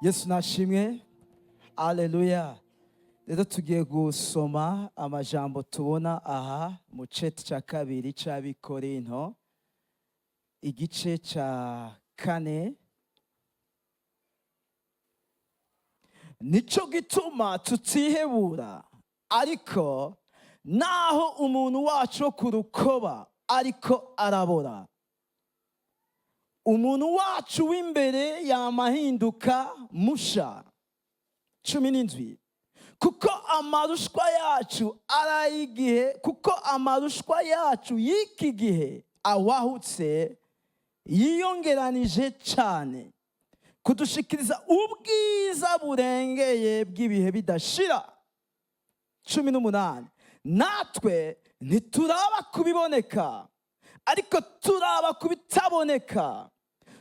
Yesu nashimwe, aleluya. Rero tugiye gusoma amajambo tubona aha mu ceti cya kabiri cy'Abikorinto, igice cya kane. Nico gituma tutihebura, ariko naho umuntu wacu wo ku rukoba ariko arabora, umuntu wacu w'imbere yamahinduka musha. 17. Kuko amarushwa yacu ari ay'igihe, kuko amarushwa yacu y'iki gihe awahutse yiyongeranije cyane kudushikiriza ubwiza burengeye bw'ibihe bidashira. 18. Natwe ntituraba kubiboneka, ariko turaba kubitaboneka,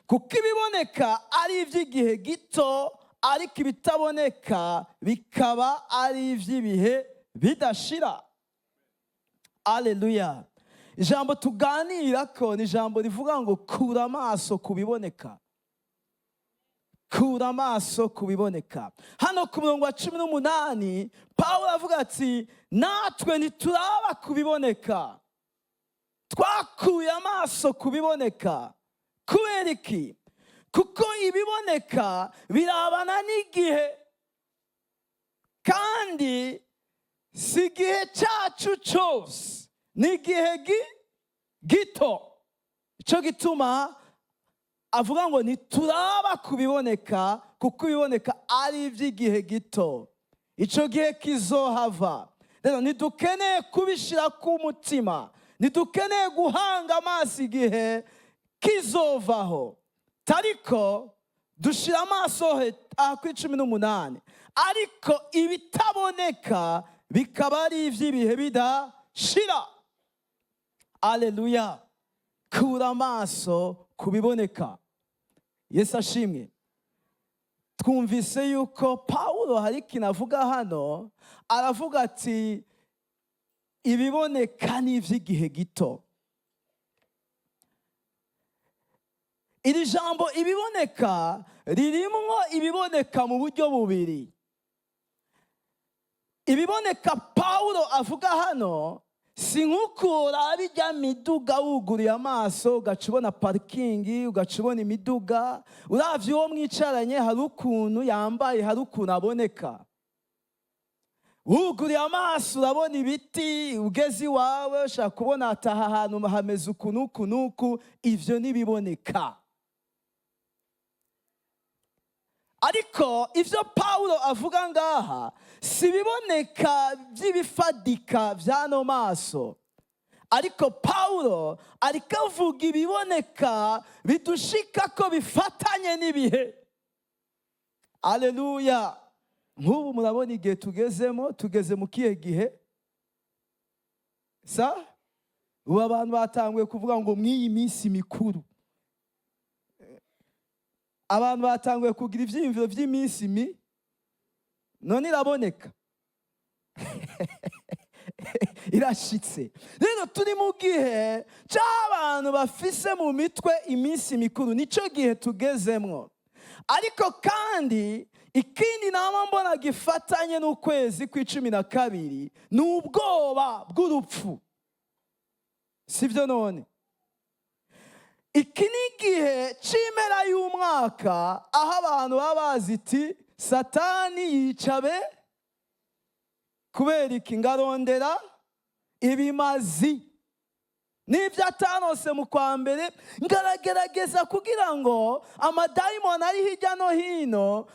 kuko ibiboneka ari iby'igihe gito, ariko ibitaboneka bikaba ari iby'ibihe bidashira. Aleluya. Ijambo tuganira ko ni ijambo rivuga ngo kura amaso ku biboneka, kura amaso ku biboneka. Hano ku murongo wa 18, Pawulo avuga ati natwe ntituraba ku biboneka, twakuye amaso ku biboneka. Kubera iki? Kuko ibiboneka birabana n'igihe, kandi si igihe cyacu cyose, ni igihe gito. Icyo gituma avuga ngo ntituraba ku biboneka, kuko ibiboneka ari iby'igihe gito, icyo gihe kizohava. Rero ntidukeneye kubishyira ku mutima, ntidukeneye guhanga amaso igihe kizovaho, ariko dushyira amaso aha kuri 18, ariko ibitaboneka bikaba ari iby'ibihe bidashira. Aleluya. Kura amaso ku biboneka. Yesu ashimwe. Twumvise yuko Pawulo hari ikintu avuga hano, aravuga ati ibiboneka ni iby'igihe gito. Iri jambo ibiboneka ririmwo ibiboneka mu buryo bubiri. Ibiboneka Pawulo avuga hano si nk'uko uraba ijya miduga wuguruye amaso ugaca ubona parikingi, ugaca ubona imiduga, uravye uwo mwicaranye hari ukuntu yambaye, hari ukuntu aboneka. Wuguruye amaso urabona ibiti, ugeze iwawe ushaka kubona ataha ahantu hameze uku n'uku n'uku, ivyo ntibiboneka. Ariko ivyo Pawulo avuga ngaha si ibiboneka by'ibifadika by'ano maso, ariko Pawulo ariko avuga ibiboneka bidushika ko bifatanye n'ibihe. Aleluya. Nk'ubu murabona igihe tugezemo, tugeze mu kihe gihe? Sa ubu abantu batanguye kuvuga ngo mw'iyi minsi mikuru, abantu batanguye kugira ivyiyumviro vy'iminsi mi none iraboneka irashitse. Rero turi mu gihe c'abantu bafise mu mitwe iminsi mikuru, nico gihe tugezemwo. Ariko kandi ikindi nama mbona gifatanye n'ukwezi kw'icumi na kabiri ni ubwoba bw'urupfu, sibyo? None iki ni igihe c'impera y'umwaka aho abantu baba bazi iti Satani yicabe kubera iki, ngarondera ibimazi n'ibyo atanose mu kwa mbere, ngaragerageza kugira ngo amadayimoni ari hirya no hino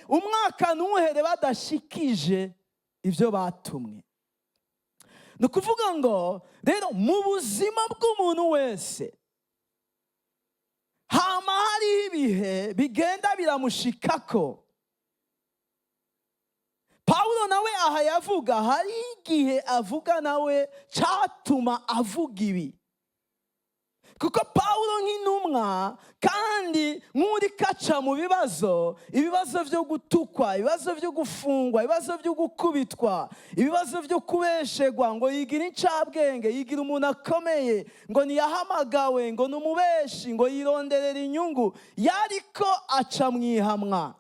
umwaka ntuhere badashikije ibyo batumwe. Ni ukuvuga ngo rero mu buzima bw'umuntu wese hama hariho ibihe bigenda biramushikako. Pawulo nawe aha yavuga hari igihe avuga nawe cyatuma avuga ibi, Kuko Pawulo nk'intumwa kandi nk'uri kaca mu bibazo, ibibazo byo gutukwa, ibibazo byo gufungwa, ibibazo byo gukubitwa, ibibazo byo kubeshegwa, ngo yigira incabwenge, yigira umuntu akomeye, ngo ntiyahamagawe, ngo ni umubeshi, ngo yironderera inyungu, yariko aca mu ihamwa.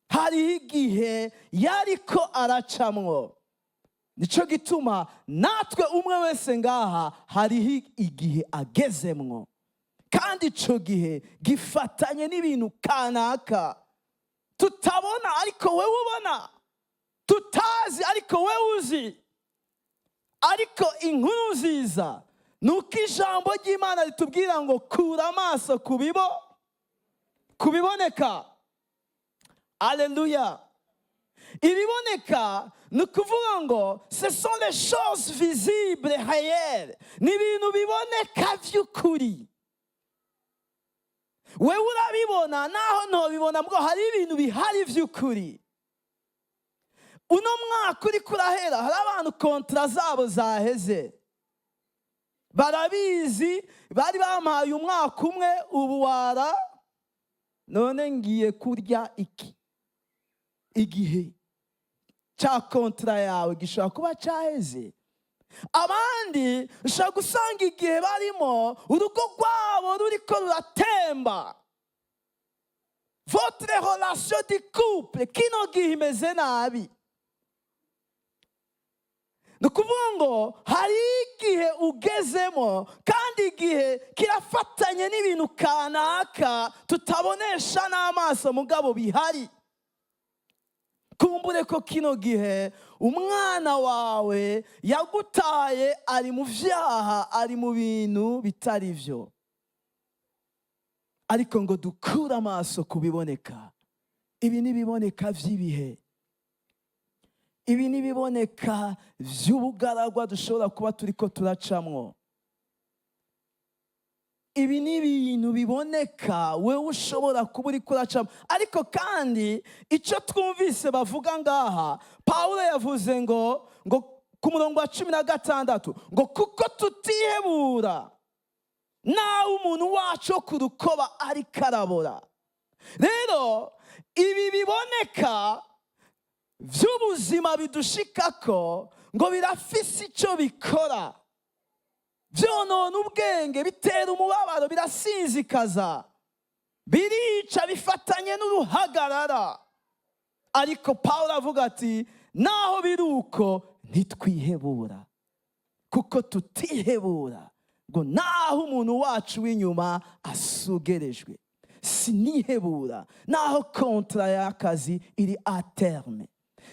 Hariho igihe yariko aracamwo. Nicyo gituma natwe umwe wese ngaha hariho igihe agezemwo, kandi icyo gihe gifatanye n'ibintu kanaka tutabona ariko wowe ubona, tutazi ariko wowe uzi. Ariko inkuru nziza ni uko ijambo ry'Imana ritubwira ngo kura amaso ku biboneka. Aleluya! Ibiboneka ni ukuvuga ngo ce sont les choses visibles, réelles, ni ibintu biboneka by'ukuri. Wewe urabibona naho ntobibona, bwo hari ibintu bihari by'ukuri. Uno mwaka uri kurahera, hari abantu contrat zabo zaheze, barabizi, bari bampaye umwaka umwe, ubu wara none ngiye kurya iki? Igihe cya contrat yawe gishobora kuba cyaheze. Abandi ushobora gusanga igihe barimo, urugo rwabo ruriko ruratemba, votre relation de couple kino gihe imeze nabi. Ni ukuvuga ngo hari igihe ugezemo, kandi igihe kirafatanye n'ibintu kanaka tutabonesha n'amaso mugabo bihari. Kumbure ko kino gihe umwana wawe yagutaye, ari mu byaha, ari mu bintu bitari byo. Ariko ngo dukure amaso ku biboneka. Ibi ni ibiboneka by'ibihe, ibi ni ibiboneka by'ubugaragwa dushobora kuba turi ko turacamwo. Ibi ni ibintu biboneka wewe ushobora kuba uri kuracamo. Ariko kandi icyo twumvise bavuga ngaha, Pawulo yavuze ngo ku murongo wa 16 ngo kuko tutihebura nawe umuntu wacu wo ku rukoba ariko arabora. Rero ibi biboneka by'ubuzima bidushikako ngo birafise icyo bikora: byonona ubwenge, bitera umubabaro, birasinzikaza, birica, bifatanye n'uruhagarara. Ariko Paul avuga ati naho biri uko ntitwihebura, kuko tutihebura ngo naho umuntu wacu w'inyuma asugerejwe. Sinihebura naho contrat y'akazi iri à terme,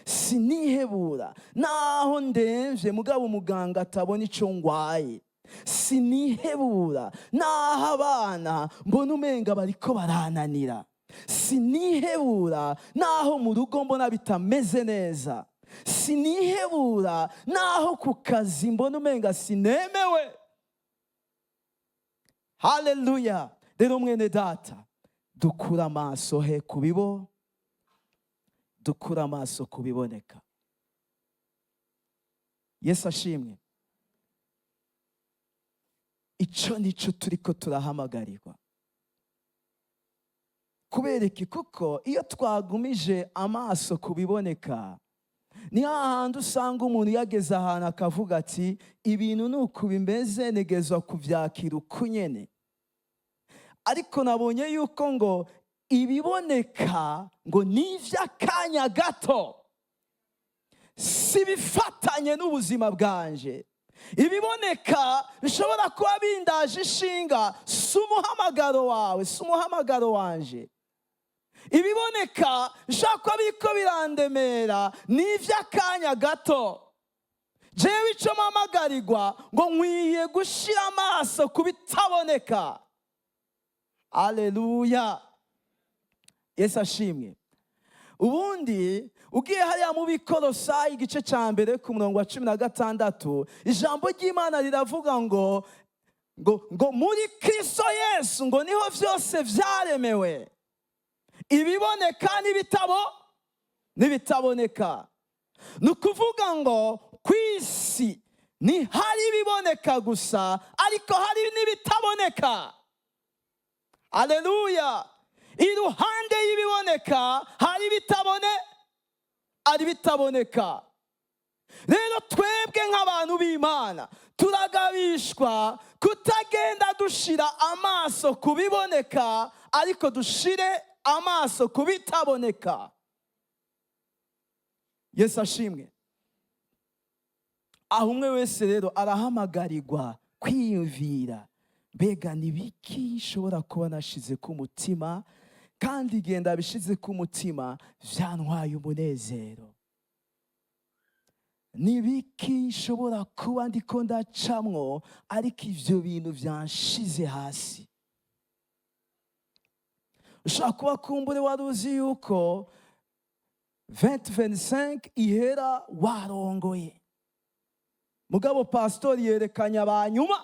sinihebura naho ndemvye mugabo umuganga atabona ico ngwaye, sinihebura naho abana mbona umenga bariko barananira, sinihebura naho mu rugo mbona bitameze neza, sinihebura naho ku kazi mbona umenga sinemewe. Haleluya! Rero mwene data, dukura amaso he ku bibo dukura amaso ku biboneka. Yesu ashimwe! Icyo nicyo turiko turahamagarirwa. Kubera iki? Kuko iyo twagumije amaso ku biboneka, ni hahandi usanga umuntu yageze ahantu akavuga ati ibintu ni uku bimeze, negezwa kubyakira uku nyene. Ariko nabonye yuko ngo ibiboneka ngo ni iby'akanya gato, si bifatanye n'ubuzima bwanje. Ibiboneka bishobora kuba bindaje ishinga si umuhamagaro wawe, si umuhamagaro wanje. Ibiboneka bishobora kuba biriko birandemera ni iby'akanya gato. Jewe icyo mpamagarirwa ngo nkwiye gushyira amaso ku bitaboneka. Aleluya! Yesu ashimwe! Ubundi ugiye hariya mu Bikorosayi igice cya 1 ku murongo wa 16, ijambo ry'Imana riravuga ngo muri Kristo Yesu ngo niho byose byaremewe, ibiboneka n'ibitabo n'ibitaboneka. Ni ukuvuga ngo ku isi ntihari ibiboneka gusa, Ariko hari n'ibitaboneka. Aleluya! Iruhande y'ibiboneka hari ibitabone, ari bitaboneka. Rero twebwe nk'abantu b'Imana turagabishwa kutagenda dushira amaso ku biboneka, ariko dushire amaso ku bitaboneka. Yesu ashimwe. Aho umwe wese rero arahamagarirwa kwiyumvira: mbega ni biki nshobora kuba nashize ku mutima, kandi igihe ndabishize ku mutima vyantwaye umunezero? Ni biki nshobora kuba ndiko ndacamwo, ariko ivyo bintu vyanshize hasi? Ushobora kuba kumbure wari uzi yuko 2025 ihera warongoye, mugabo pasitori yerekanye abanyuma.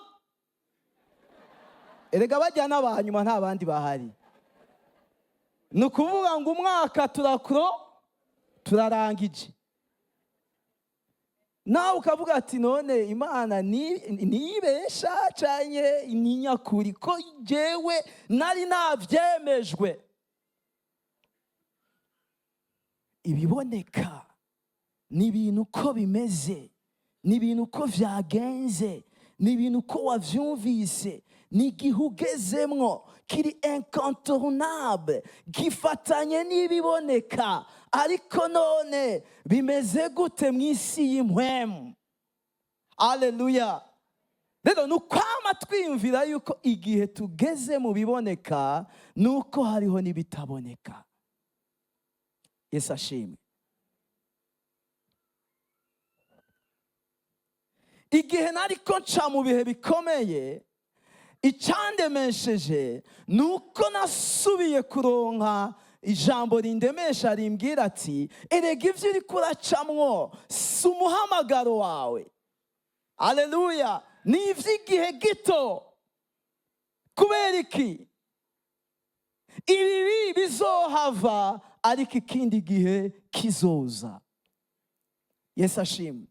Erega bajya n'abanyuma, nta bandi bahari. Ni ukuvuga ngo umwaka turakuro turarangije, nawe ukavuga ati: "None Imana nibesha canye ni nyakuri, ko jewe nari navyemejwe?" Ibiboneka ni ibintu uko bimeze, ni ibintu uko vyagenze, ni ibintu uko wavyumvise, ni igihe ugezemwo kiri incontournable, gifatanye n'ibiboneka. Ariko none bimeze gute mu isi y'impwemu? Aleluya! Rero ni ukwama twiyumvira yuko igihe tugeze mu biboneka, ni uko hariho n'ibitaboneka. Yesu ashimwe. Igihe nariko nca mu bihe bikomeye, icandemesheje ni uko nasubiye kuronka ijambo rindemesha, rimbwira ati: "Erega ibyo uriko uracamwo si umuhamagaro wawe." Aleluya! Ni iby'igihe gito. Kubera iki? Ibibi bizohava, ariko ikindi gihe kizoza. Yesu ashimwe.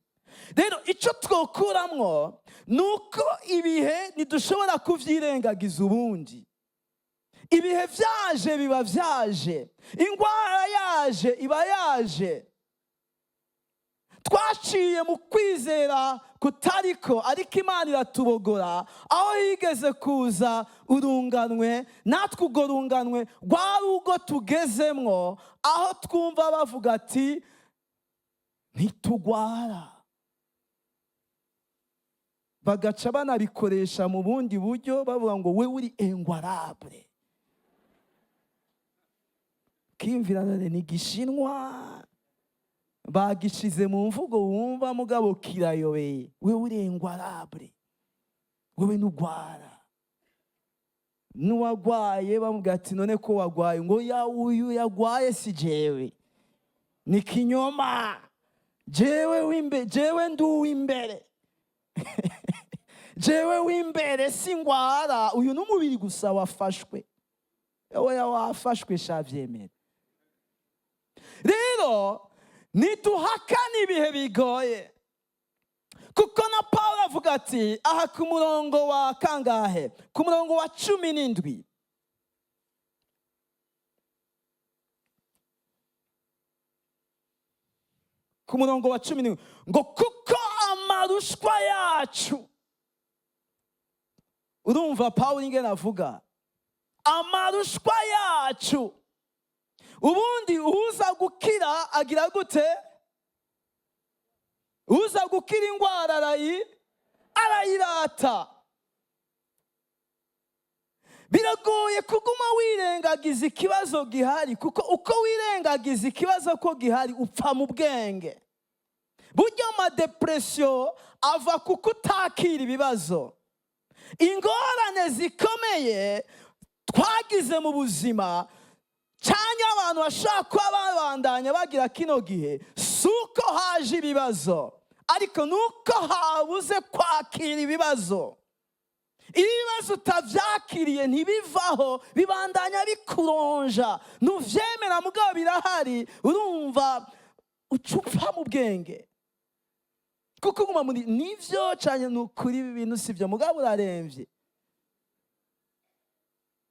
Rero icyo twokuramwo ni uko ibihe ntidushobora kubyirengagiza. Ubundi ibihe byaje biba byaje, indwara yaje iba yaje. Twaciye mu kwizera kutariko, ariko Imana iratubogora. Aho yigeze kuza urunganwe natwe, urwo runganwe rwari urwo tugezemwo, aho twumva bavuga ati: "Ntitugwara." Bagaca banabikoresha mu bundi buryo, bavuga ngo: "We uri ingwarable." Kimvira ni igishinwa bagishize mu mvugo wumva, mugabo kirayobeye. "We uri ingwarable, wewe ntugwara." N'uwagwaye bamubwira ati: "None ko wagwaye?" Ngo: "Ya, uyu yagwaye si jewe, ni kinyoma. Jewe w'imbe, jewe ndi uw'imbere, jewe w'imbere singwara. Uyu n'umubiri gusa wafashwe." Oya, wafashwe shavyemera. Rero ntiduhakane ibihe bigoye, kuko na Paul avuga ati aha ku murongo wa kangahe? Ku murongo wa 17. Ku murongo wa 17 ngo: "Kuko amarushwa yacu." Urumva Paul ingene avuga amarushwa yacu. Ubundi uza gukira agira gute? Uza gukira indwara arayirata. Biragoye kuguma wirengagiza ikibazo gihari, kuko uko wirengagiza ikibazo ko gihari, upfa mu bwenge. Burya ama dépression ava kuko utakira ibibazo. Ingorane zikomeye twagize mu buzima, cyangwa abantu bashobora kuba babandanya bagira kino gihe, si uko haje ibibazo, ariko ni uko habuze kwakira ibibazo. Iyo ibibazo utabyakiriye ntibivaho, bibandanya bikuronja. Ntuvyemera, mugabo birahari. Urumva uca upfa mu bwenge. Kuko uguma muri nivyo cane, ni ukuri ibi bintu sivyo, mugabo uraremvye.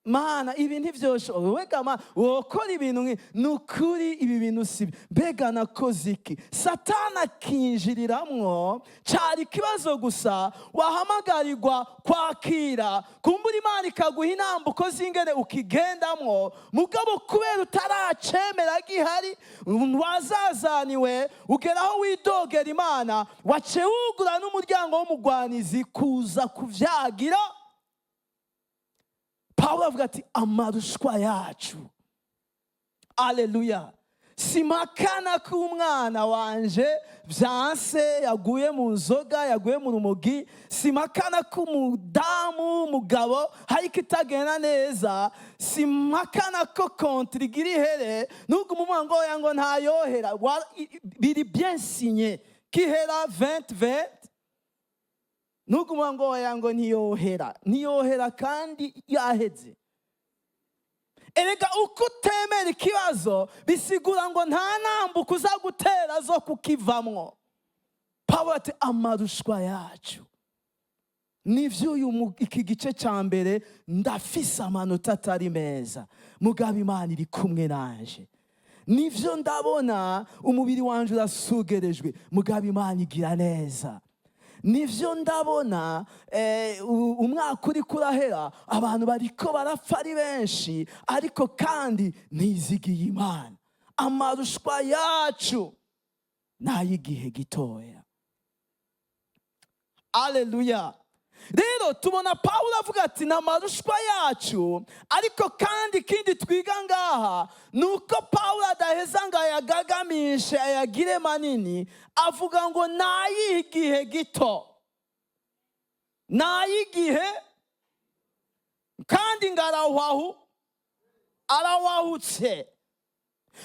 Mana, ibi ntivyoshoboka. Wega mana, wokora ibintu ni ukuri ibi bintu sibyo, mbega nakoze iki? Satana akinjiriramwo. Cari ikibazo gusa wahamagarirwa kwakira, kumbura Imana ikaguha intambuko z'ingene ukigendamwo, mugabo kubera utaracemera gihari, wazazaniwe, ugera aho widogera Imana, wace wugura n'umuryango w'umugwanizi kuza kuvyagira. Pawulo avuga ati: "Amarushwa yacu." Aleluya! Simakana ko umwana wanje vyanse, yaguye mu nzoga, yaguye mu rumogi. Simakana ko umudamu, umugabo, hari ikitagenda neza. Simakana ko contrat igira ihere. Nubwo umuvuga ngo oya, ngo ntayohera, biri bien signé kihera 2020. Nubwo umuvuga ngo oya, ngo ntiyohera, ntiyohera kandi yaheze. Erega uko utemera ikibazo bisigura ngo nta ntambuko uza gutera zo kukivamwo. Pawulo ati: "Amarushwa yacu nivyo, uyu iki gice cya mbere ndafise amanota atari meza, mugabo Imana iri kumwe nanje. Nivyo, ndabona umubiri wanje urasugerejwe, mugabo Imana igira neza. Nivyo, ndabona umwaka uri kurahera, abantu bariko barapfa ari benshi, ariko kandi nizigiye Imana. Amarushwa yacu ni ay'igihe gitoya." Aleluya! Rero tubona Pawulo avuga ati: "Ni amarushwa yacu." Ariko kandi ikindi twiga ngaha ni uko Pawulo adaheza ngo ayagagamishe, ayagire manini. Avuga ngo ni ay'igihe gito, ni ay'igihe, kandi ngo arahwahu, arawahutse.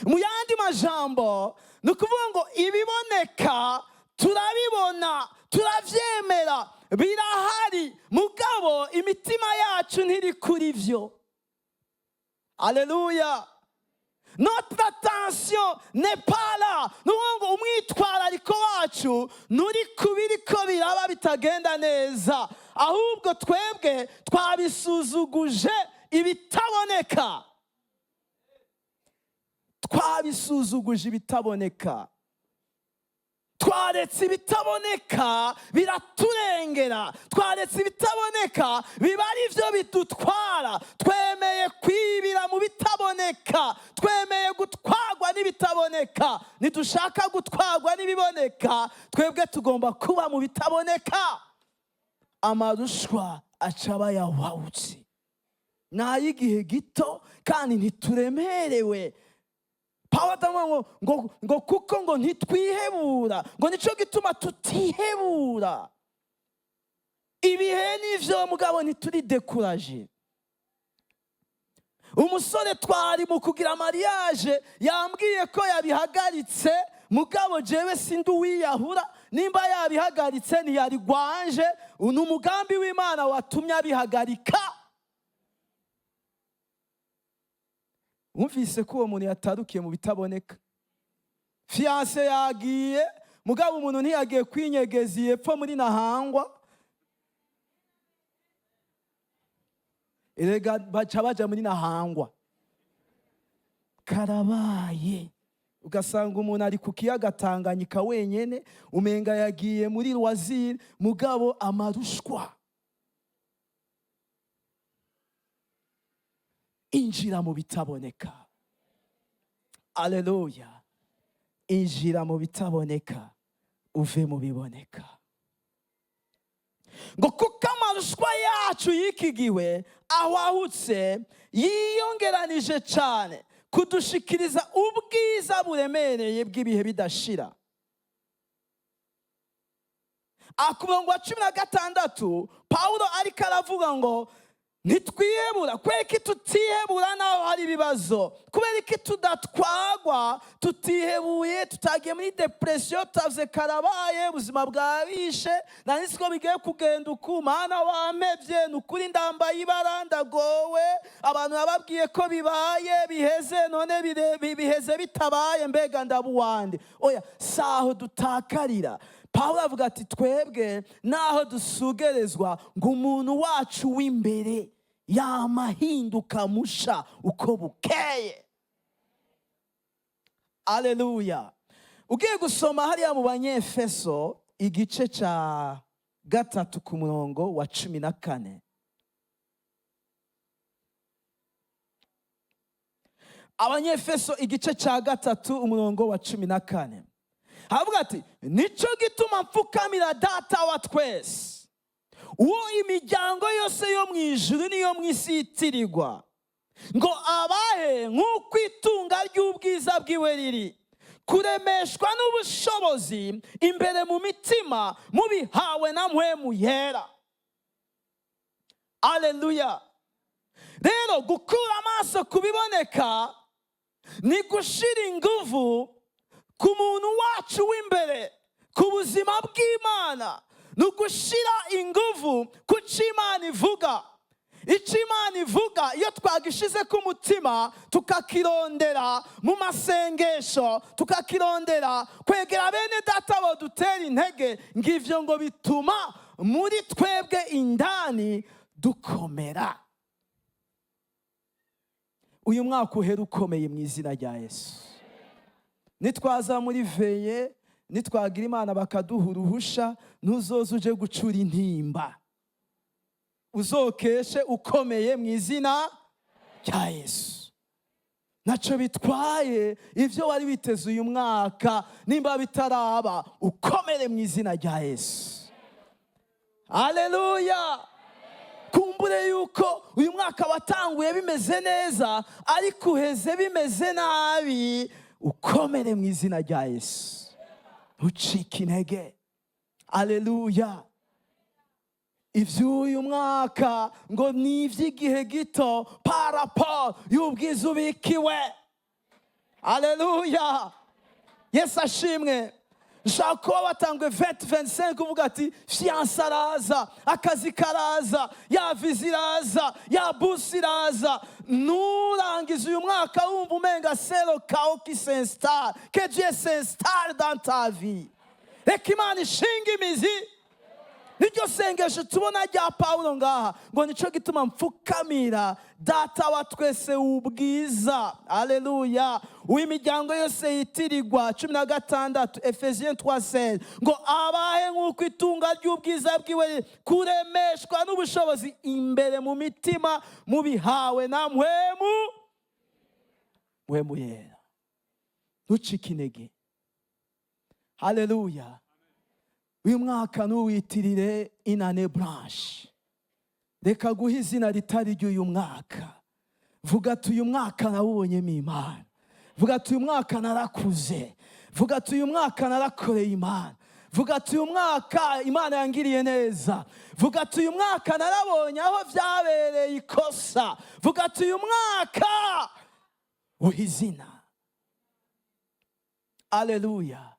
Mu yandi majambo, ni ukuvuga ngo ibiboneka turabibona, turabyemera, birahari, mugabo imitima yacu ntiri kuri byo. Aleluya! Notre attention n'est pas là. Ni ukuvuga ngo umwitwarariko wacu nturi ku biriko biraba bitagenda neza, ahubwo twebwe twabisuzuguje ibitaboneka, twabisuzuguje ibitaboneka, twaretse ibitaboneka biraturengera, twaretse ibitaboneka biba ari byo bidutwara. Twemeye kwibira mu bitaboneka, twemeye gutwarwa n'ibitaboneka. Ntidushaka gutwarwa n'ibiboneka, twebwe tugomba kuba mu bitaboneka. Amarushwa aca aba yawawutse, ni ay'igihe gito kandi ntituremerewe. Pawulo atavuga ngo kuko ngo ntitwihebura, ngo nico gituma tutihebura. Ibihe nivyo, mugabo ntituri découragés. Umusore twari mu kugira mariage yambwiye ko yabihagaritse, mugabo jewe sindi uwiyahura. Nimba yabihagaritse, ntiyarigwanje, ni umugambi w'Imana watumye abihagarika. Wumvise ko uwo muntu yatarukiye mu bitaboneka. Fiancé yagiye, mugabo umuntu ntiyagiye kwinyegeza epfo muri Nahangwa. Erega baca baja muri Nahangwa, karabaye. Ugasanga umuntu ari ku kiyaga Tanganyika wenyene, umenga yagiye muri loisir, mugabo amarushwa. Injira mu bitaboneka. Aleluya! Injira mu bitaboneka, uve mu biboneka. Ngo kuko amarushwa yacu y'iki gihe ahwahutse yiyongeranije cyane kudushikiriza ubwiza buremereye bw'ibihe bidashira. Ku murongo wa 16, Pawulo ariko aravuga ngo ntitwihebura. Kubera ko tutihebura naho hari ibibazo, kubera ko tudatwagwa, tutihebuye, tutagiye muri dépression, tutavuze karabaye, ubuzima bwabishe, nari ko bigiye kugenda uku, Mana wampevye, ni ukuri ndambaye ibara, ndagowe, abantu bababwiye ko bibaye biheze, none biheze bitabaye, mbega ndabuwande? Oya, saho dutakarira. Pawulo avuga ati: "Twebwe naho dusugerezwa, ngo umuntu wacu w'imbere yamahinduka musha uko bukeye." Aleluya! Ugiye gusoma hariya mu Banyefeso igice cya 3 ku murongo wa 14. Abanyefeso igice cya 3 umurongo wa 14, haravuga ati: "Nicyo gituma mfukamira Data wa twese, uwo imiryango yose yo mu ijuru n'iyo mu isi yitirirwa, ngo abahe nk'uko itunga ry'ubwiza bwiwe riri, kuremeshwa n'ubushobozi imbere mu mitima mubihawe na Mpwemu Yera." Aleluya! Rero gukura amaso ku biboneka ni gushira ingufu ku muntu wacu w'imbere, ku buzima bw'Imana, ni ugushira ingufu ku cyo Imana ivuga. Icyo Imana ivuga, iyo twagishize ku mutima, tukakirondera mu masengesho, tukakirondera kwegera bene Data badutera intege, ngivyo ngo bituma muri twebwe indani dukomera. Uyu mwaka uhera ukomeye mu izina rya Yesu. Nitwaza muri veillée, nitwagira Imana bakaduha uruhusha, ntuzoze uje gucura intimba, uzokeshe ukomeye mu izina rya Yesu. Ntacyo bitwaye ibyo wari witeze uyu mwaka, nimba bitaraba, ukomere mu izina rya Yesu. Aleluya! Kumbure yuko uyu mwaka watanguye bimeze neza ariko uheze bimeze nabi, ukomere mu izina rya Yesu, ntucike intege. Aleluya! Iby'uyu mwaka ngo ni iby'igihe gito par rapport y'ubwiza ubikiwe. Aleluya! Yesu ashimwe. Ushobora kuba watanguye 2025 uvuga ati: "Fiancé araza, akazi karaza, ya visa iraza, ya bourse iraza." Nurangiza uyu mwaka wumva umenga c'est le chaos qui s'installe, que Dieu s'installe dans ta vie. Reka Imana ishinga imizi. Niryo sengesho tubona rya Pawulo ngaha, ngo: "Nico gituma mfukamira Data wa twese w'ubwiza." Aleluya! Uw'imiryango yose yitirirwa. 16, Éphésiens 3:16, ngo abahe nk'uko itunga ry'ubwiza bwiwe, kuremeshwa n'ubushobozi imbere mu mitima mubihawe na Mpwemu Yera. Ntucike intege. Haleluya! Uyu mwaka ntuwitirire une année blanche. Reka guha izina ritari ry'uyu mwaka. Vuga ati: "Uyu mwaka nawubonyemo Imana." Vuga ati: "Uyu mwaka narakuze." Vuga ati: "Uyu mwaka narakoreye Imana." Vuga ati: "Uyu mwaka Imana yangiriye neza." Vuga ati: "Uyu mwaka narabonye aho byabereye ikosa." Vuga ati: "Uyu mwaka." Uha izina. Aleluya!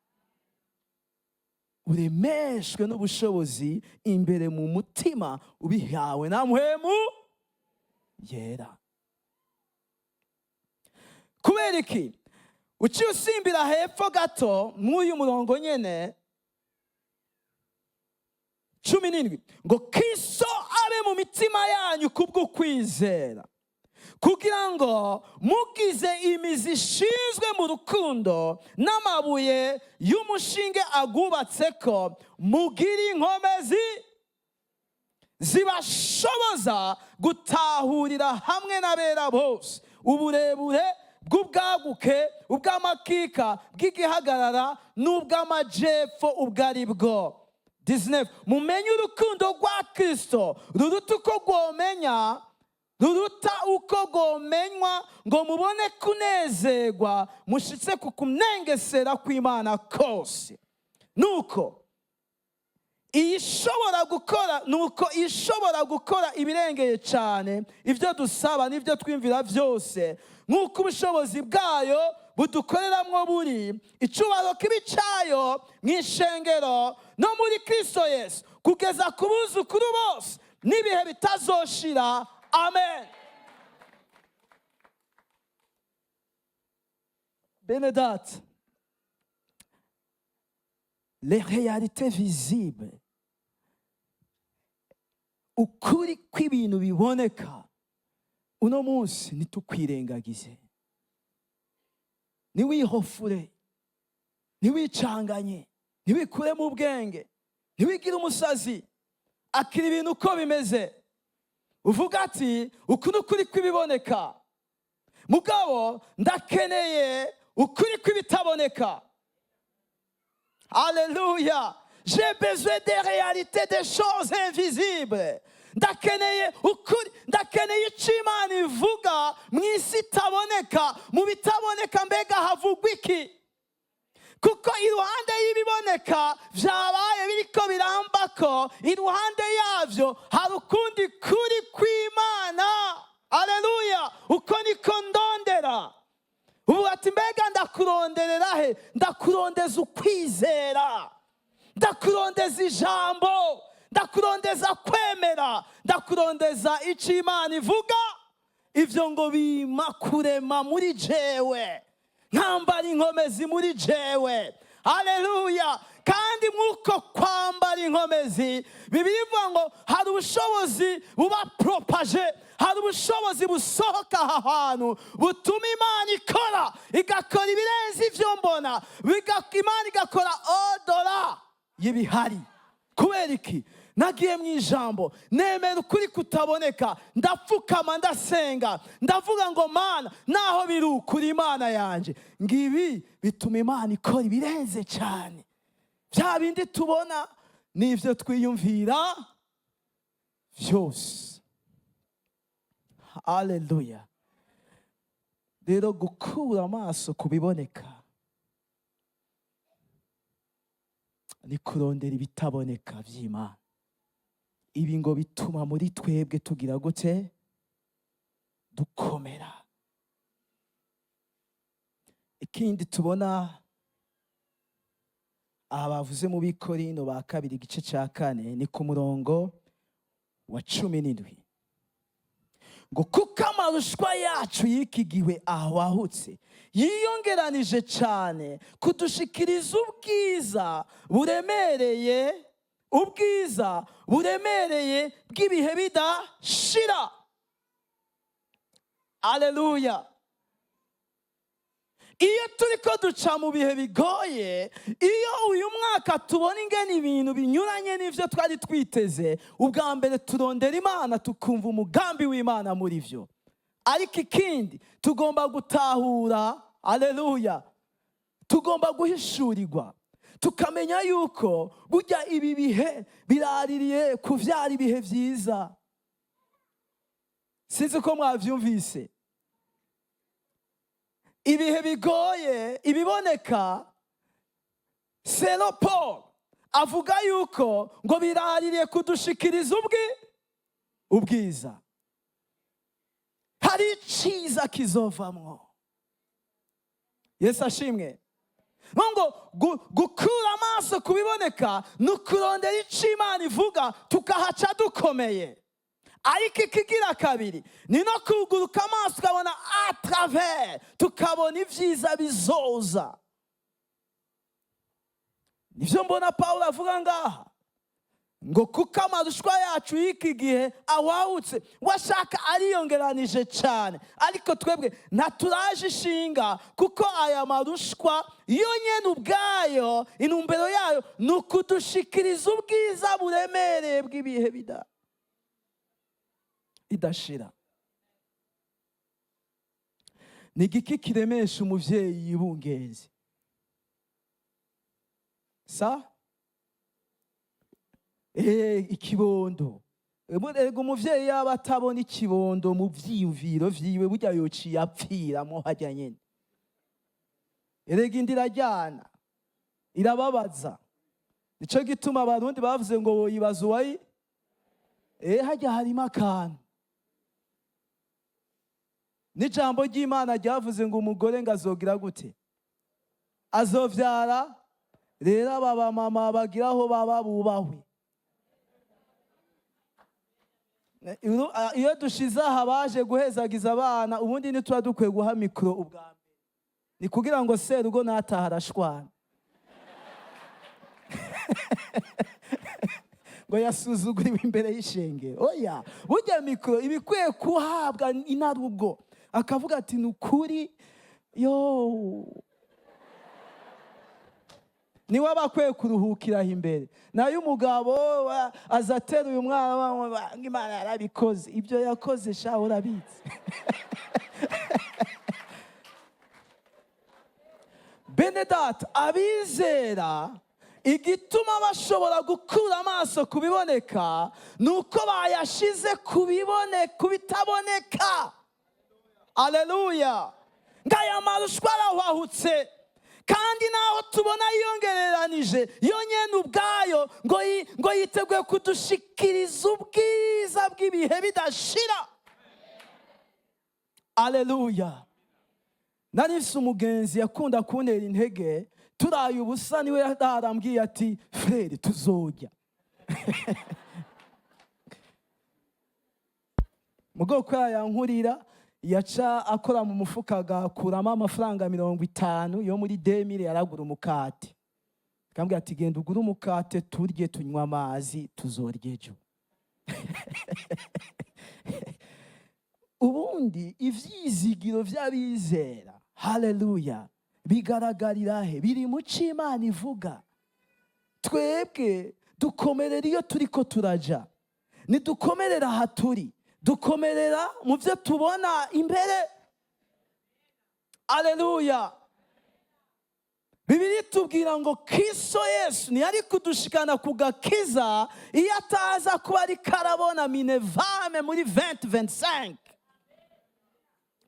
Uremeshwe n'ubushobozi imbere mu mutima ubihawe na Mpwemu Yera. Kubera iki? Uciye usimbira hepfo gato mw'uyu murongo nyene 17, ngo: "Kristo abe mu mitima yanyu kubw'ukwizera, kugira ngo mugize imizi ishinzwe mu rukundo n'amabuye y'umushinge agubatse ko, mugire inkomezi zibashoboza gutahurira hamwe n'abera bose uburebure bw'ubwaguke, ubw'amakika, bw'igihagarara n'ubw'amajepfo ubwo ari bwo." 19, "Mumenye urukundo rwa Kristo ruruta uko rwomenya, ruruta uko rwomenywa, ngo mubone kunezerwa mushitse ku kunengesera kw'Imana kose. Nuko ishobora gukora, nuko ishobora gukora ibirengeye cyane ibyo dusaba n'ibyo twimvira byose, nk'uko ubushobozi bwayo budukoreramwo buri, icubahiro kibe cyayo mu ishengero no muri Kristo Yesu kugeza ku buzukuru bose n'ibihe bitazoshira. Amen." Bene Data, Les réalités visibles, ukuri kw'ibintu biboneka uno munsi, ntitukwirengagize. Ntiwihofure, ntiwicanganye, ntiwikuremo ubwenge, ntiwigire umusazi. Akira ibintu uko bimeze, uvuga ati: "Uku ni ukuri kw'ibiboneka, mugabo ndakeneye ukuri kw'ibitaboneka." Alléluia! J'ai besoin des réalités, des choses invisibles. Ndakeneye ukuri, ndakeneye icyo Imana ivuga mu isi itaboneka. Mu bitaboneka mbega havugwa iki? Kuko iruhande y'ibiboneka vyabaye biriko birambako, iruhande yavyo hari ukundi kuri kw'Imana. Aleluya! Uko niko ndondera. Ubu ati: "Mbega ndakuronderera he?" Ndakurondeza ukwizera, ndakurondeza ijambo, ndakurondeza kwemera, ndakurondeza icyo Imana ivuga. Ibyo ngo bima kurema muri jewe, nkambara inkomezi muri jewe. Haleluya! Kandi mw'uko kwambara inkomezi, Bibiliya ivuga ngo hari ubushobozi buba propagé, hari ubushobozi busohoka aha hantu butuma Imana ikora, igakora ibirenze ibyo mbona. Imana igakora au-delà y'ibihari. Kubera iki? Nagiye mu ijambo, nemera ukuri kutaboneka, ndapfukama, ndasenga, ndavuga ngo: "Mana, naho biri ukuri, Imana yanjye." Ngibi bituma Imana ikora ibirenze cyane bya bindi tubona n'ibyo twiyumvira byose. Aleluya! Rero gukura amaso ku biboneka ni kurondera ibitaboneka by'Imana. Ibi ngo bituma muri twebwe tugira gute? Dukomera. Ikindi tubona aha bavuze mu Bikorino ba kabiri igice cya 4, ni ku murongo wa 17, ngo kuko amarushwa yacu y'iki gihe ahwahutse yiyongeranije cyane kudushikiriza ubwiza buremereye, ubwiza buremereye bw'ibihe bidashira. Aleluya! Iyo turi ko duca mu bihe bigoye, iyo uyu mwaka tubona ingene ibintu binyuranye n'ibyo twari twiteze, ubwa mbere turondera Imana, tukumva umugambi w'Imana muri byo. Ariko ikindi tugomba gutahura, aleluya, tugomba guhishurirwa, tukamenya yuko burya ibi bihe biraririye kuvyara ibihe byiza. Sinzi ko mwavyumvise. Ibihe bigoye, ibiboneka, sero Paul avuga yuko ngo biraririye kudushikiriza ubwiza. Hari iciza kizovamwo. Yesu ashimwe! Ngo gukura amaso ku biboneka ni ukurondera icyo Imana ivuga, tukahaca dukomeye. Ariko ikigira kabiri ni no kuguruka amaso, tukabona à travers, tukabona ibyiza bizoza. Nibyo mbona Paul avuga ngaha ngo kuko amarushwa yacu y'iki gihe awawutse, washaka ariyongeranije cyane, ariko twebwe ntaturaje ishinga, kuko aya marushwa yo nyene ubwayo intumbero yayo ni ukudushikiriza ubwiza buremereye bw'ibihe bidashira. Ni igiki kiremesha umuvyeyi yibungenze sa ikibondo? Erega umuvyeyi yaba atabona ikibondo mu vyiyumviro vyiwe, burya yociye apfiramo harya nyene. Erega inda iraryana, irababaza. Nico gituma Abarundi bavuze ngo woyibaza uwayi. Harya harimo akantu. N'ijambo ry'Imana ryavuze ngo umugore ngo azogira gute? Azovyara. Rero aba bamama bagira aho baba bubahwe. Iyo dushize aha baje guhezagiza abana, ubundi ntituba dukwiye guha mikoro ubwa mbere, ni kugira ngo serugo nataha arashwana. Ngo yasuzuguriwe imbere y'ishengero. Oya, burya micro iba ikwiye kuhabwa inarugo, akavuga ati: "Ni ukuri yo." Niwe aba akwiye kuruhukiraho imbere. Nayo umugabo aza ateruye umwana, ngo Imana yarabikoze. Ibyo yakoze sha urabizi. Bene data, abizera, igituma bashobora gukura amaso ku biboneka ni uko bayashize ku bitaboneka. Aleluya! Ngaya marushwa arahwahutse, kandi naho tubona yiyongereranije yonyine ubwayo, ngo yiteguye kudushikiriza ubwiza bw'ibihe bidashira. Aleluya! Nari mfise umugenzi yakunda kuntera intege. Turaye ubusa, niwe yarambwiye ati: "Frère, tuzojya mu bwoko." Yankurira, yaca akora mu mufuka, agakuramo amafaranga 50 yo muri 2000, yaragura umukate. Akambwira ati: "Genda ugure umukate, turye, tunywe amazi, tuzorya ejo." Ubundi ivyizigiro vy'abizera, haleluya, bigaragarira he? Biri mu co Imana ivuga. Twebwe dukomerera iyo turiko turaja, ntidukomerera aha turi, dukomerera mu byo tubona imbere. Aleluya! Bibiliya itubwira ngo Kristo Yesu ntiyari kudushikana ku gakiza iyo ataza kuba ariko arabona minerval muri 2025,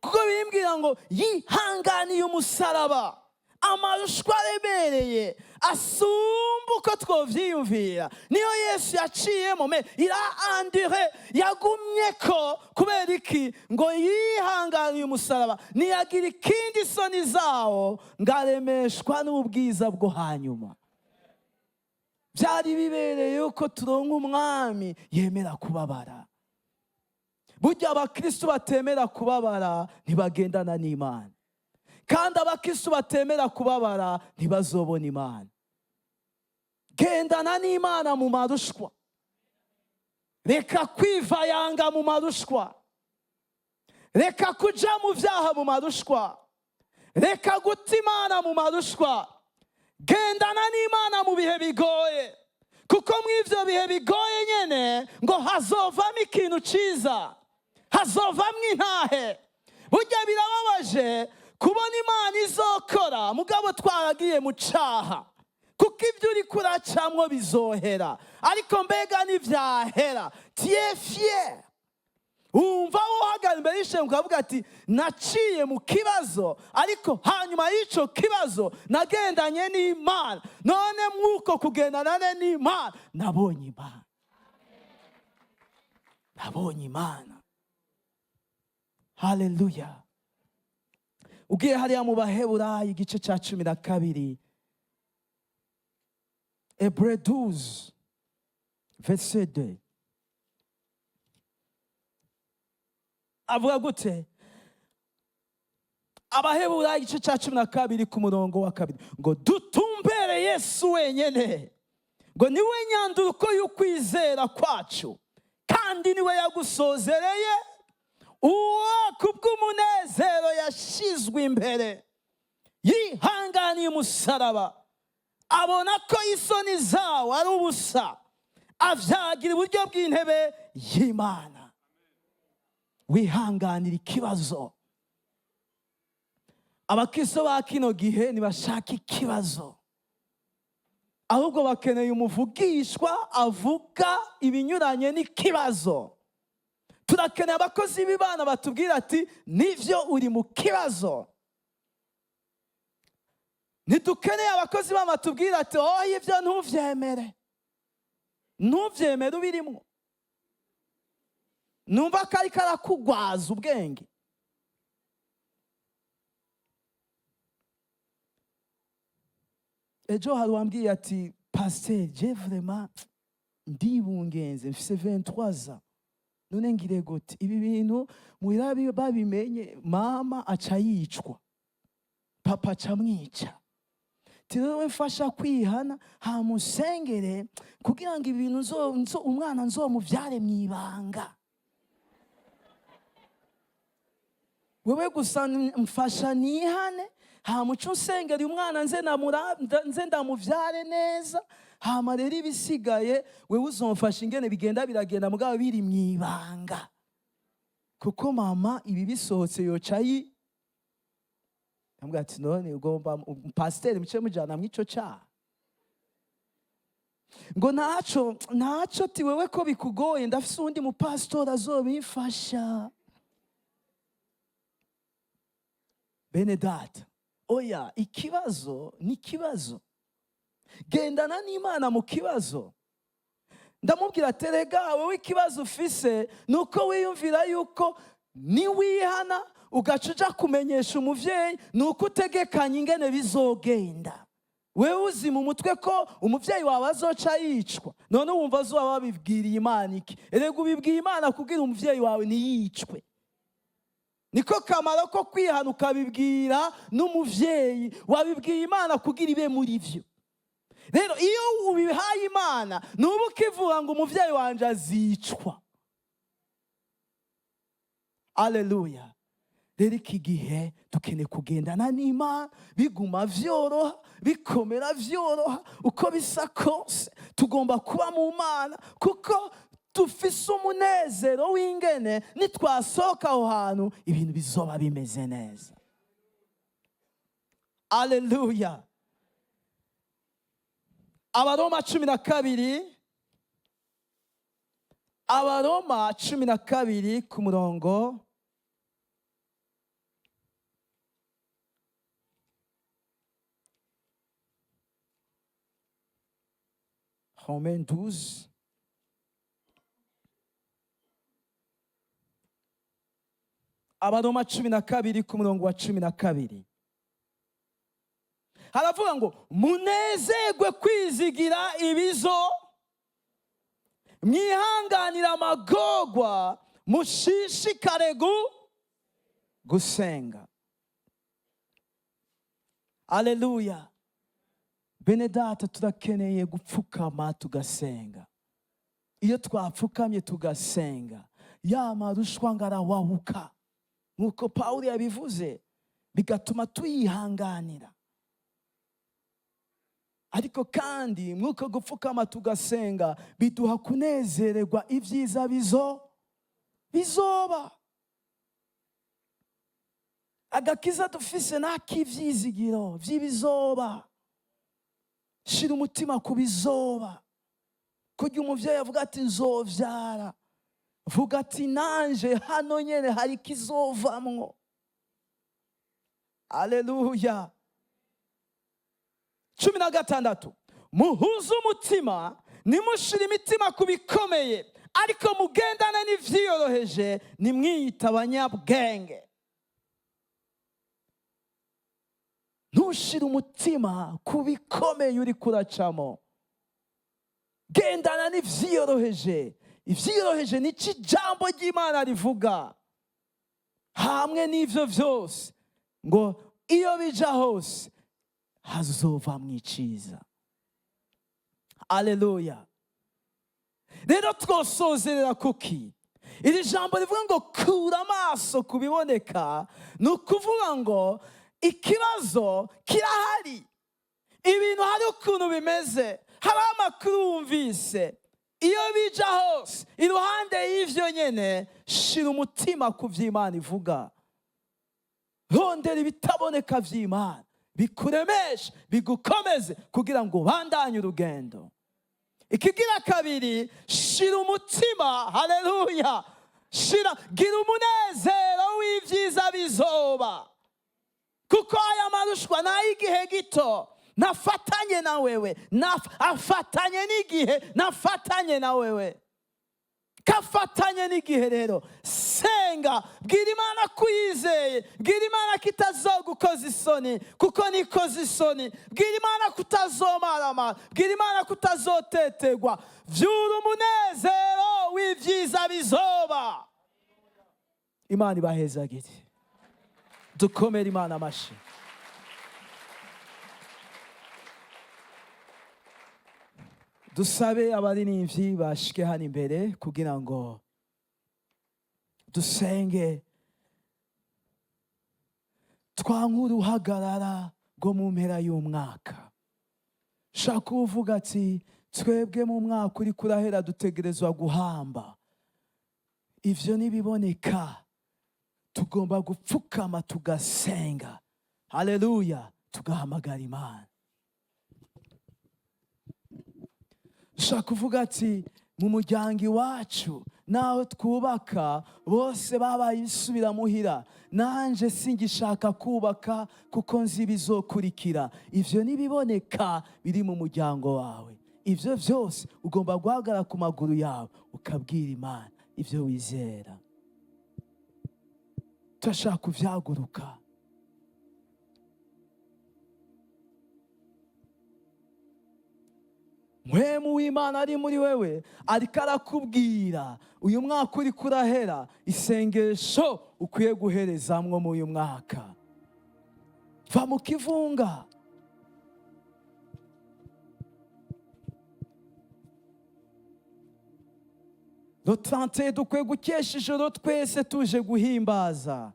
kuko bimbwira ngo yihanganiye umusaraba, amarushwa aremereye asumba uko twovyiyumvira. Niyo Yesu yaciyemo, mais il a enduré, yagumye ko. Kubera iki? Ngo yihanganiye umusaraba, ntiyagira ikindi isoni zawo, ngo aremeshwa n'ubwiza bwo hanyuma. Byari bibereye yuko turonka umwami yemera kubabara. Burya abakristu batemera kubabara ntibagendana n'Imana, kandi abakristu batemera kubabara ntibazobona Imana. Gendana n'Imana mu marushwa, reka kwivayanga mu marushwa, reka kuja mu vyaha mu marushwa, reka guta Imana mu marushwa. Gendana n'Imana mu bihe bigoye, kuko mu ivyo bihe bigoye nyene ngo hazovamo ikintu ciza, hazovamo intahe. Burya birababaje kubona Imana izokora mugabo twaragiye mu caha, kuko ibyo uri kuracamwo bizohera. Ariko mbega ntivyahera, tu es fier, wumva uhagaze imbere y'ishengero ukavuga ati: "Naciye mu kibazo, ariko hanyuma y'icyo kibazo nagendanye n'Imana. None mw'uko kugendana n'Imana nabonye Imana, nabonye Imana." Haleluya! Ugiye hariya mu Baheburayi, igice cya 12, Hébreux 12 verset 2, avuga gute? Abaheburayi igice cya 12 ku murongo wa 2, ngo dutumbere Yesu wenyine, ngo niwe nyanduruko y'ukwizera kwacu, kandi niwe yagusozereye, uwo kubw'umunezero yashizwe imbere yihanganiye umusaraba, abona ko isoni zawo ari ubusa, avyagira iburyo bw'intebe y'Imana. Wihanganira ikibazo. Abakristo ba kino gihe ntibashaka ikibazo, ahubwo bakeneye umuvugishwa avuga ibinyuranye n'ikibazo. Turakeneye abakozi b'Imana batubwira ati: "Nivyo, uri mu kibazo." Ntidukeneye abakozi b'Imana batubwira ati: "Oh, ibyo ntuvyemere, ntuvyemere." Ubirimo, numva ko ariko arakugwaza ubwenge. Ejo hari uwambwiye ati: "Pasiteri, je vraiment ndibungenze, mfise 23 ans, none ngire gute? Ibi bintu muhira babimenye, mama aca yicwa, papa aca amwica." Ti wewe mfasha kwihana, hamusengere kugira ngo ibintu umwana nzomuvyare mwibanga. Wewe gusa mfasha nihane, hamuca unsengera umwana nze ndamuvyare neza, hama rero ibisigaye wewe uzomfasha ingene bigenda biragenda, mugabo biri mwibanga, kuko mama ibi bisohotse yoca yi. Ndamubwira ati: "None ugomba pasiteri muce mujana mw'ico caha?" Ngo ntaco, ntaco. Ti wewe ko bikugoye, ndafise uwundi mupasitori azobimfasha. Bene data, oya, ikibazo ni ikibazo. Gendana n'Imana mu kibazo. Ndamubwira: "Terega wowe ikibazo ufise ni uko wiyumvira yuko niwihana ugaca uja kumenyesha umuvyeyi, ni uko utegekanya ingene bizogenda. Wewe uzi mu mutwe ko umuvyeyi wawe azoca yicwa. None wumva azoba wabibwiriye Imana iki? Erega ubibwiye Imana kugira umuvyeyi wawe ntiyicwe. Niko kamaro ko kwihana, ukabibwira n'umuvyeyi. Wabibwiye Imana kugira ibe muri vyo. Rero iyo ubihaye Imana, nuba ukivuga ngo umuvyeyi wanje azicwa." Aleluya! Rero iki gihe dukeneye kugendana n'Imana, biguma vyoroha, bikomera, vyoroha, uko bisa kose tugomba kuba mu Mana, kuko dufise umunezero w'ingene nitwasohoka aho hantu ibintu bizoba bimeze neza. Aleluya! Abaroma 12, Abaroma 12 ku murongo Romains 12. Abaroma 12 ku murongo wa 12 haravuga ngo: "Munezerwe kwizigira ibizo, mwihanganira amagorwa, mushishikare gusenga." Aleluya! Bene data, turakeneye gupfukama tugasenga. Iyo twapfukamye tugasenga, ya marushwa ngarawahuka, nk'uko Pawulo yabivuze, bigatuma tuyihanganira. Ariko kandi mw'uko gupfukama tugasenga biduha kunezererwa ibyiza bizoba. Agakiza dufise n'ak'ivyizigiro vy'ibizoba. Shira umutima ku bizoba. Kurya umuvyeyi avuga ati: "Nzovyara," vuga ati: "Nanje hano nyene hari ikizovamwo." Aleluya! 16: "Muhuze umutima, nimushire imitima ku bikomeye, ariko mugendane n'ivyiyoroheje, nimwiyita abanyabwenge." Ntushire umutima ku bikomeye uri kuracamo, gendana n'ivyiyoroheje. Ivyiyoroheje ni cyo ijambo ry'Imana rivuga. Hamwe n'ivyo vyose, ngo iyo bija hose hazova mwiciza. Aleluya! Rero twosozerera kuki iri jambo rivuga ngo kura amaso ku biboneka? Ni ukuvuga ngo ikibazo kirahari, ibintu hari ukuntu bimeze, hari amakuru wumvise. Iyo bija hose, iruhande y'ivyo nyene, shira umutima ku vy'Imana ivuga. Rondera ibitaboneka vy'Imana, bikuremeshe, bigukomeze kugira ngo ubandanye urugendo. Ikigira kabiri, shira umutima, haleluya, shira, gira umunezero w'ibyiza bizoba, kuko aya marushwa ni ay'igihe gito. Nafatanye na wewe, afatanye n'igihe, nafatanye na wewe, kafatanye n'igihe. Rero senga, bwira Imana ko uyizeye, bwira Imana ko itazogukoza isoni, kuko nikoza isoni. Bwira Imana ko utazomaramara, bwira Imana ko utazotetegwa. Vyura umunezero w'ibyiza bizoba. Imana ibahezagire. Dukomere Imana amashi. Dusabe abaririmbyi bashike hano imbere kugira ngo dusenge, twanke uruhagarara rwo mu mpera y'umwaka. Shaka uvuga ati: "Twebwe mu mwaka uri kurahera dutegerezwa guhamba ivyo." Nibiboneka, tugomba gupfukama tugasenga, haleluya, tugahamagara Imana. Ushaka kuvuga ati: "Mu muryango iwacu naho twubaka bose babaye insubiramuhira, nanje singishaka kubaka kuko nzi ibizokurikira." Ivyo nibiboneka biri mu muryango wawe, ivyo vyose ugomba guhagarara ku maguru yawe ukabwira Imana ivyo wizera. Turashaka kuvyaguruka. Mpwemu w'Imana ari muri wewe, ariko arakubwira uyu mwaka uri kurahera isengesho ukwiye guherezamwo muri uyu mwaka. Va mu kivunga. Le 31 dukwiye gukesha ijoro twese tuje guhimbaza,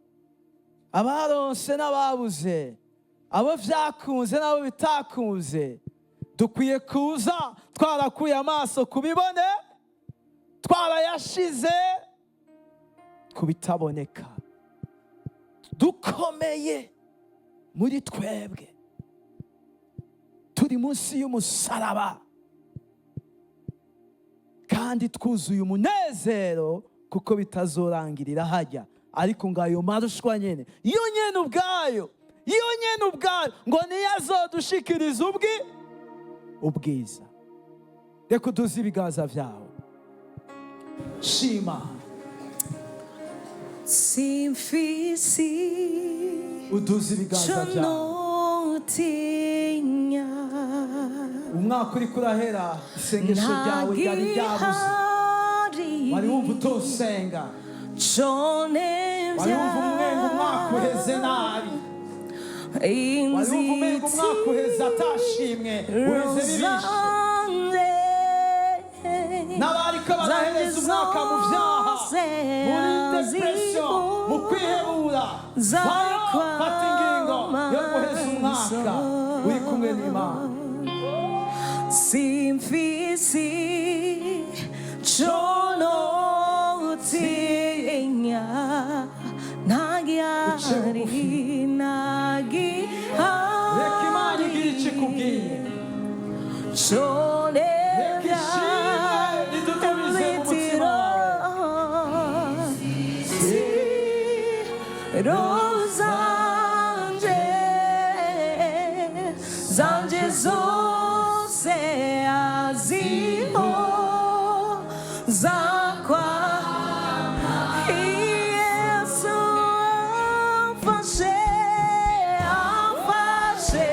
abaronse n'ababuze, abo vyakunze n'abo bitakunze. Dukwiye kuza twarakuye amaso ku bibone, twarayashize ku bitaboneka, dukomeye muri twebwe, turi munsi y'umusaraba kandi twuzuye umunezero, kuko bitazorangirira hajya, ariko ngo ayo marushwa nyene yo nyene ubwayo, yo nyene ubwayo, ngo niyo azodushikiriza ubwiza. Reka uduze ibiganza vyawe, shima. Simfisi Uduze ibiganza vyawe. Notinya. Umwaka uri kurahera, isengesho ryawe ryari ryabuze, wari wumva utosenga, wari wumva umenga umwaka uheze nabi, wari wumva umenga umwaka uheze atashimwe, uheze bibishe. N'abariko barahereza umwaka mu vyaha, muri dépression, mu kwihebura, vayo, fata ingingo yo guheza umwaka uri kumwe n'Imana. Simfisi conotinya, ntagihari. Reka Imana igire icyo ikubwiye. Reka ishimwe ridudubize mu mutima wawe. Zanje zanje zose aziho zakwa. Yesu amfashe, amfashe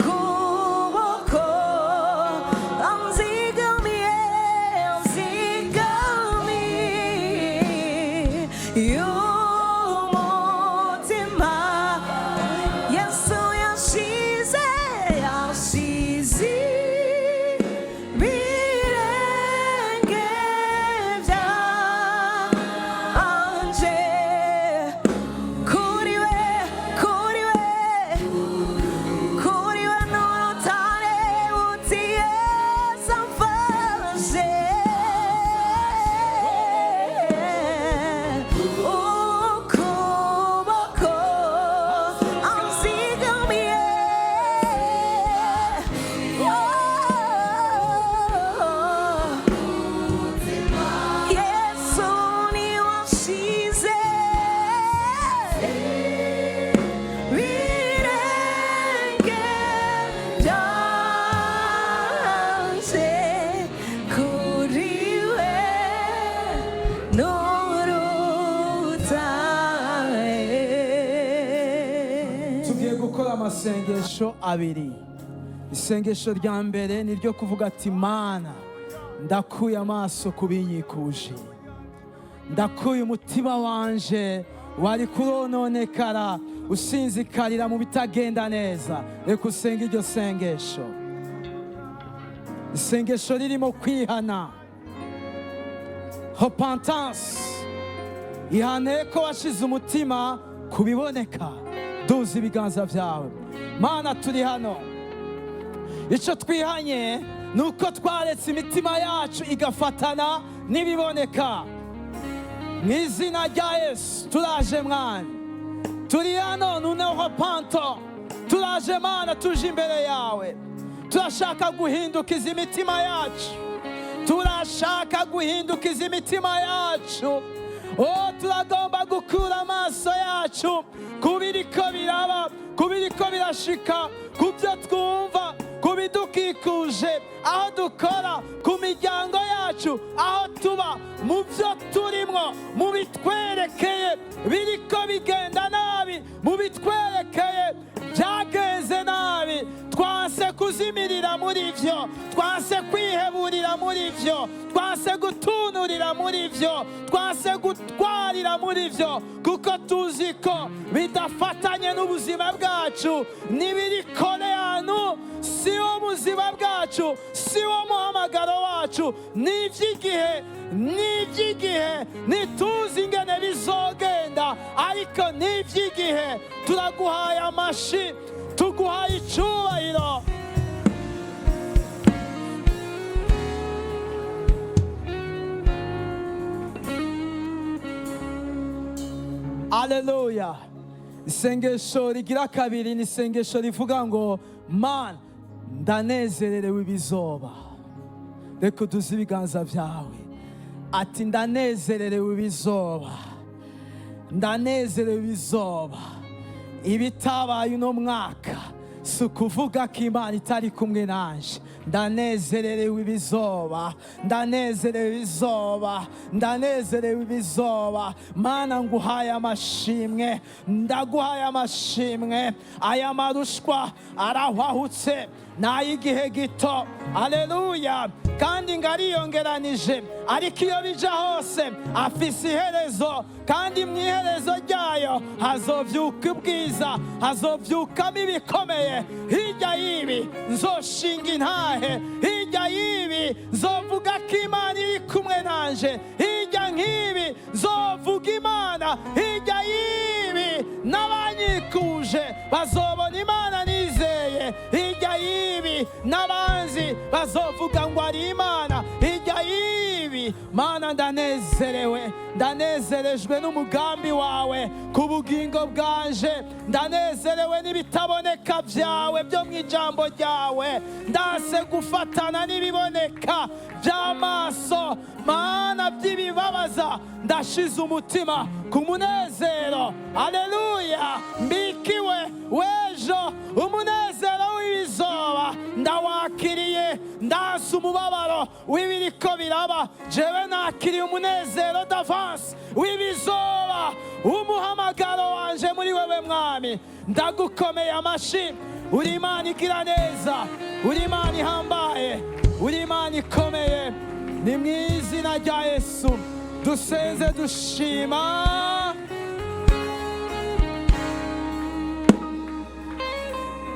ukuboko, anzigamiye, anzigamiye umutima. Yesu yashize, yashize ibirenge byanje kuri we, kuri we, kuri we n'urutare uti Yesu amfashe ukuboko, anzigamiye. Oh. Yesu ni washize birenge byanje kuri we n'urutare. Tugiye gukora amasengesho abiri. Isengesho rya mbere ni ryo kuvuga ati: "Mana, ndakuye amaso ku binyikuje, ndakuye umutima wanje wari kurononekara." Usinzikarira mu bitagenda neza, reka usenge iryo sengesho, isengesho ririmo kwihana, repentance. Ihane ko washize umutima ku biboneka. Duza ibiganza byawe. Mana, turi hano. Icyo twihanye ni uko twaretse imitima yacu igafatana n'ibiboneka. Mu izina rya Yesu, turaje mwana, turi hano. Nous nous repentons. Turaje Mana, tuje imbere yawe. Turashaka guhindukiza imitima yacu, turashaka guhindukiza imitima yacu. Oh, turagomba gukura amaso yacu ku biriko biraba, ku biriko birashika, ku byo twumva, ku bidukikuje, aho dukora, ku miryango yacu, aho tuba, mu byo turimwo, mu bitwerekeye biriko bigenda nabi, mu bitwerekeye byagenze nabi. Twanse kuzimirira muri byo, twanse kwiheburira muri byo, twanse gutunurira muri byo, twanse gutwarira muri byo, kuko tuzi ko bidafatanye n'ubuzima bwacu. N'ibiri koreyanu si wo buzima bwacu, si wo muhamagaro wacu. Ni iby'igihe, ni iby'igihe. Ntituzi ingene bizogenda, ariko ni iby'igihe. Turaguhaye amashi, tuguhaye icyubahiro. Aleluya! Isengesho rigira kabiri ni isengesho rivuga ngo: "Mana, ndanezererewe ibizoba." Reka uduze ibiganza byawe, ati: "Ndanezererewe ibizoba, ndanezerewe ibizoba." Ibitabaye uno mwaka si ukuvuga ko Imana itari kumwe nanje. Ndanezererewe ibizoba, ndanezerewe ibizoba, ndanezerewe ibizoba. Mana, nguhaye amashimwe, ndaguhaye amashimwe. Aya marushwa arahwahutse, ni ay'igihe gito. Aleluya! Kandi ngo ariyongeranije, ariko iyo bija hose afise iherezo, kandi mu iherezo ryayo hazovyuka ubwiza, hazovyukamo ibikomeye. Hirya y'ibi nzoshinga intahe, hirya y'ibi nzovuga ko Imana iri kumwe nanje, hirya nk'ibi nzovuga Imana, hirya y'ibi n'abanyikuje bazobona Imana nizeye, hirya y'ibi n'abanzi bazovuga ngo ari Imana hirya y'ibi. Mana, ndanezerewe, ndanezerejwe n'umugambi wawe ku bugingo bwanje. Ndanezerewe n'ibitaboneka byawe byo mu ijambo ryawe. Ndanse gufatana n'ibiboneka by'amaso, Mana, by'ibibabaza. Ndashize umutima ku munezero, aleluya, mbikiwe w'ejo. Umunezero w'ibizoba ndawakiriye. Ndanse umubabaro w'ibiriko biraba. Jewe nakiriye umunezero d'avance w'ibizoba, umuhamagaro wanje muri wewe. Mwami, ndagukomeye amashi. Uri Imana igira neza, uri Imana ihambaye, uri Imana ikomeye. Ni mu izina rya Yesu dusenze dushima.